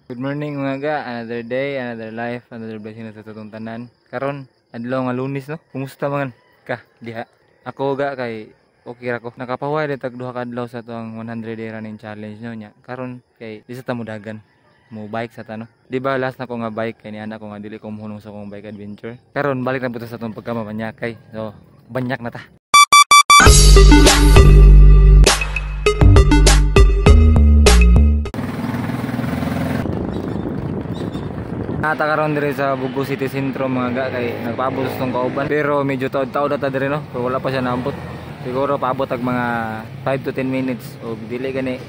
Good morning mga ga, another day, another life, another blessing na sa atong tanan. Karon, adlaw nga Lunes, no? Kumusta man ka diha? Ako ga kay okay ra ko. Nakapahuway ra tag duha ka adlaw sa atong 100 day running challenge, no, nya. Karon kay di sa ta modagan, mo bike sa ta, no. Di ba last na ko nga bike kay ni anak ko nga dili ko mohunong sa akong bike adventure. Karon balik na pud ta sa atong pagkamamanyakay. So, banyak na ta. Nata karon diri sa Bugo City Centro mga ga kay nagpaabot sa tong kauban. Pero medyo taod-taod na ta diri, no. Pero wala pa siya naabot. Siguro paabot tag mga 5 to 10 minutes og dili gani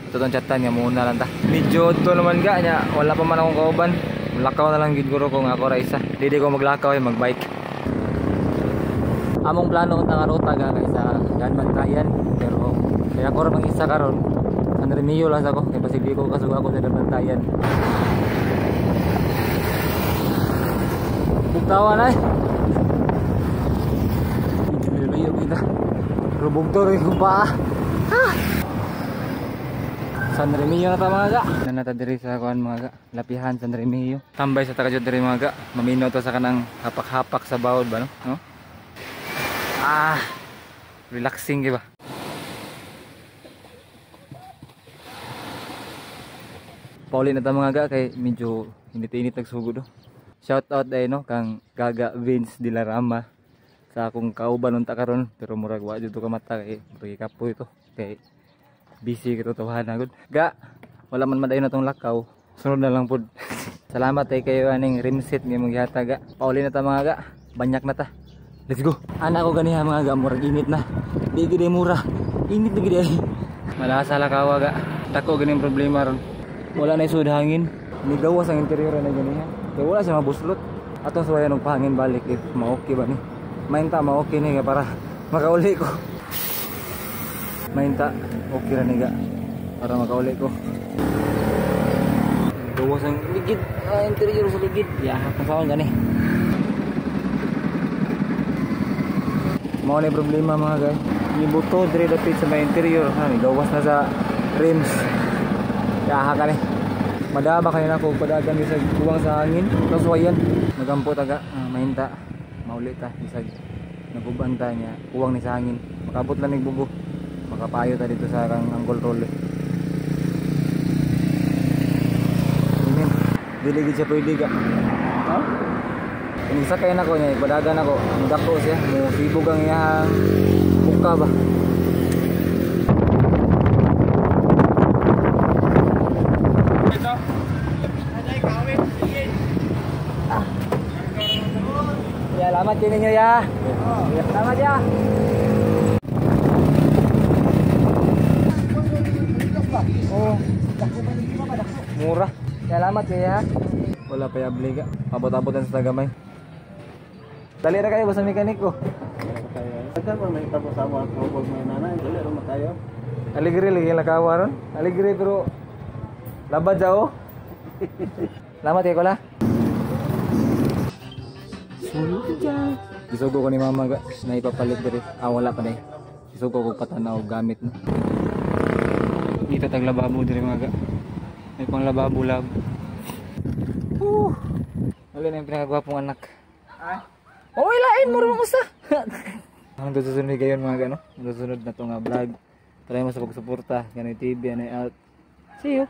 ito tong chatan nga muna lang ta. Medyo to naman ga nya wala pa man akong kauban. Lakaw na lang gid guro ko nga ako ra isa. Dili ko maglakaw ay magbike. Among plano unta nga ruta ga kay sa Daanbantayan, pero kaya ako ra mag isa karon. San Remigio lang sa ko kay basig di ko kasuga ako sa Daanbantayan. Bugtawa na eh. Medyo kita. Pero bugto rin kung paa. San Remigio na ta mga ga. Nanata diri sa kuan mga ga. Lapihan San Remigio. Tambay sa takajud diri mga ga. Maminaw to sa kanang hapak-hapak sa bawod ba, no? No? Ah, relaxing ba? Pauli na ta mga ga kay medyo init-init nagsugod, oh. Shout out ay no kang Gaga Vince de la Rama sa akong kauban unta karon, pero murag wa jud ka mata kay murag kapoy to kay busy kito tawhan na gud. Ga wala man madayon atong lakaw, sunod na lang pud. Salamat ay kayo aning rimset nga imong gihatag ga. Pauli na ta mga ga, banyak na ta. Let's go. Ana ko ganiha mga ga, murag init na. Di gid mura. Init na gid ay. Malasa lakaw ga. Dako ganing problema ron. Wala na isud hangin. Nigawas ang interior na ganiha. Kaya wala siya mabuslot. Atong suwayan og pahangin balik if ma-okay ba ni. Mainta ma-okay ni para makauli ko. Mainta okay ra ni ga para makauli ko. Gawas ang ligid, interior sa ligid. Ya, kasaon gani. Mao ni problema mga guys. Nibuto diri dapit sa may interior, ha, ni gawas na sa rims. Ya ka ni. Madaba kayo na kung padagan sa kuwang sa hangin. Tapos wayan. Nagampo taga, mahinta. Mauli ta. Isag nagubanta niya. Kuwang ni sa hangin. Makabot lang ni bugo. Makapayo ta dito sa kang angle roll. Amen. Dili gid siya pwede ka. Ha? Kung sakay na ko niya, padagan ako. Mudako siya. Musibog ang iyang buka ba. Ya, salamat din ninyo ya. Salamat ya. Oh. Murah. Salamat ya. Wala pa yabliga. Abot-abotan sa tagamay. Dali ra kayo basta mekaniko. May tapos ako pag may nanay, dali ra makayo. Aligre lagi lakawa ron. Aligre pero labad jao. Salamat kayo kola. Gisugo ko ni mama ga na ipapalit diri. Ah, wala pa day. Gisugo ko patanaw gamit no. Dito tag lababo diri mga ga. May pang lababo lab. Wala na yung pinakagwapong anak. Ah. Oy, lain mo rin usa. Hanggang susunod gayon mga ga, no. Hanggang susunod na to nga vlog. Try mo sa pagsuporta. Ganoy TV, anay out. See you.